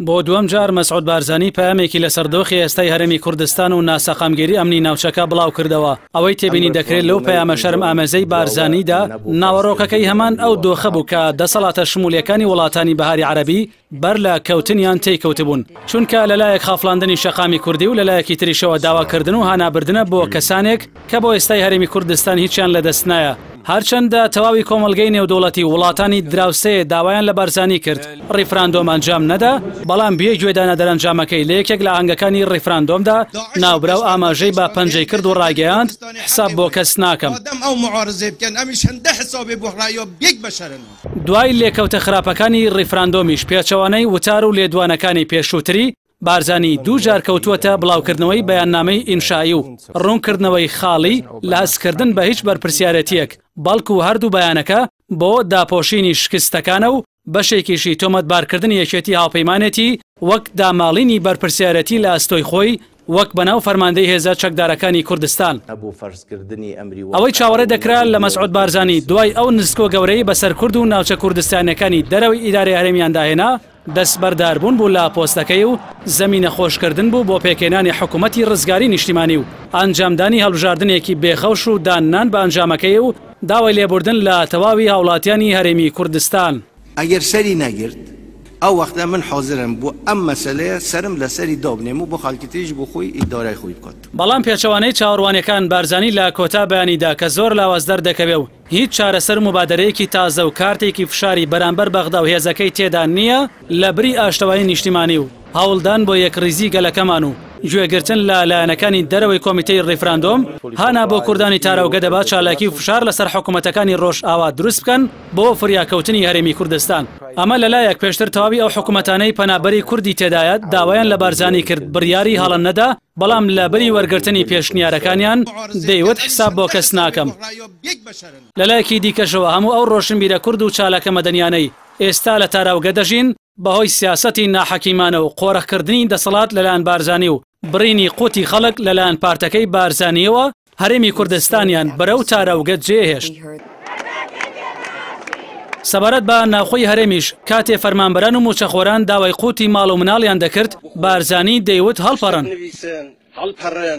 بۆ دووەم جار مەسعود بارزانی پەیامێکی لەسەر دۆخی ئێستای هەرێمی کوردستان و ناسەقامگیری ئەمنی ناوچەکە بڵاوکردەوە. ئەوەی تێبینی دەکرێت لەو پەیامە شەرمئامێزەی بارزانیدا، ناوەڕۆکەکەی هەمان ئەو دۆخە بوو کە دەسەڵاتە شمولییەکانی وڵاتانی بەهاری عەرەبی بەر لە کەوتنیان تێیکەوتبوون. چونکە لەلایەک خافڵاندنی شەقامی کوردی و لەلایەکی تریشەوە داواکردن و هانابردنە بۆ کەسانێک کە بۆ ئێستای هەرێمی کوردستان هیچیان لەدەست نایە. هەرچەندە تەواوی کۆمەڵگەی نێودەوڵەتی و وڵاتانی دراوسێ داوایان لە بارزانی کرد ڕیفراندۆم ئەنجام نەدا، بەڵام بێ گوێدانە دەرەنجامەکەی لە یەکێک لە ئاهەنگەکانی ڕیفراندۆمدا ناوبراو ئاماژەی بە پەنجەی کرد و ڕایگەیاند، حساب بۆ کەس ناکەم. دوای لێکەوتە خراپەکانی ڕیفراندۆمیش پێچەوانەی وتار و لێدوانەکانی پێشووتری، بارزانی دوو جار کەوتووەتە بڵاوکردنەوەی بەیاننامەی ئینشائی و ڕوونکردنەوەی خاڵی لە هەستکردن بە هیچ بەرپرسیارێتییەک، بەڵکو هەردوو بەیانەکە بۆ داپۆشینی شکستەکانە و بەشێکیشی تۆمەتبارکردنی یەکێتی هاوپەیمانێتی وەک داماڵینی بەرپرسیارێتی لە ئەستۆی خۆی وەک بەناو فەرماندەی هێزە چەکدارەکانی کوردستان. ئەوەی چاوەڕێ دەکرا لە مەسعود بارزانی دوای ئەو نسکۆ گەورەی بەسەر کورد و ناوچە کوردستانیەکانی دەرەوەی ئیدارەی هەرێمیاندا هێنا، دەستبەرداربوون بوو لە پۆستەکەی و زەمینە خۆشکردن بوو بۆ پێکهێنانی حکومەتی ڕزگاری نیشتیمانی و ئەنجامدانی هەڵبژاردنێکی بێ خەوش و داننان بە ئەنجامەکەی و داوای لێبوردن لە تەواوی هاوڵاتیانی هەرێمی کوردستان. ئەگەر سەری نەگرت ئەو وەختە من حازرم بۆ ئەم مەسەلەیە سەرم لە سەری دابنێم و بۆ خەڵکی تریش بۆ خۆی ئیدارەی خۆی بکات. بەڵام پێچەوانەی چاوەڕوانیەکان بارزانی لە کۆتا بەیانیدا کە زۆر لاواز دەردەکەوێ و هیچ چارەسەر و موبادەرەیەکی تازە و کارتێکی فشاری بەرامبەر بەغدا و هێزەکەی تێدا نییە لە بری ئاشتەوایی نیشتیمانی و هەوڵدان بۆ یەکڕیزی گەلەکەمان و گوێگرتن لە لایەنەکانی دەرەوەی کۆمیتەی ڕیفراندۆم هانا بۆ کوردانی تاراوگە دەبا چالاکی و فشار لەسەر حکومەتەکانی ڕۆژئاوا دروست بکەن بۆ فریاکەوتنی هەرێمی کوردستان. ئەمە لەلایەک پێشتر تەواوی ئەو حکومەتانەی پەنابەری کوردی تێدایە داوایان لە بارزانی کرد بڕیاری هەڵە نەدا بەڵام لە بری وەرگرتنی پێشنیارەکانیان دەیوت حساب بۆ کەس ناکەم. لەلایەکی دیکەشەوە هەموو ئەو ڕۆشنبیرە کورد و چالاکە مەدەنیانەی ئێستا لە تاراوگە دەژین بەهۆی سیاسەتی ناحەکیمانە و قۆرخکردنی دەسەڵات لەلایەن بارزانی و بڕینی قوتی خەڵک لەلایەن پارتەکەی بارزانییەوە هەرێمی کوردستانیان بەرەو تاراوگە جێهێشت. سەبارەت بە ناوخۆی هەرێمیش، کاتێ فەرمانبەران و مووچەخۆران داوای قوتی ماڵ و مناڵیان دەکرد، بارزانی دەیوت هەڵپەڕن،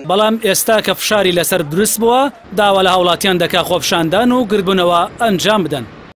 بەڵام ئێستا کە فشاری لەسەر دروست بووە، داوا لە هاوڵاتیان دەکا خۆپیشاندان و گردبوونەوە ئەنجام بدەن.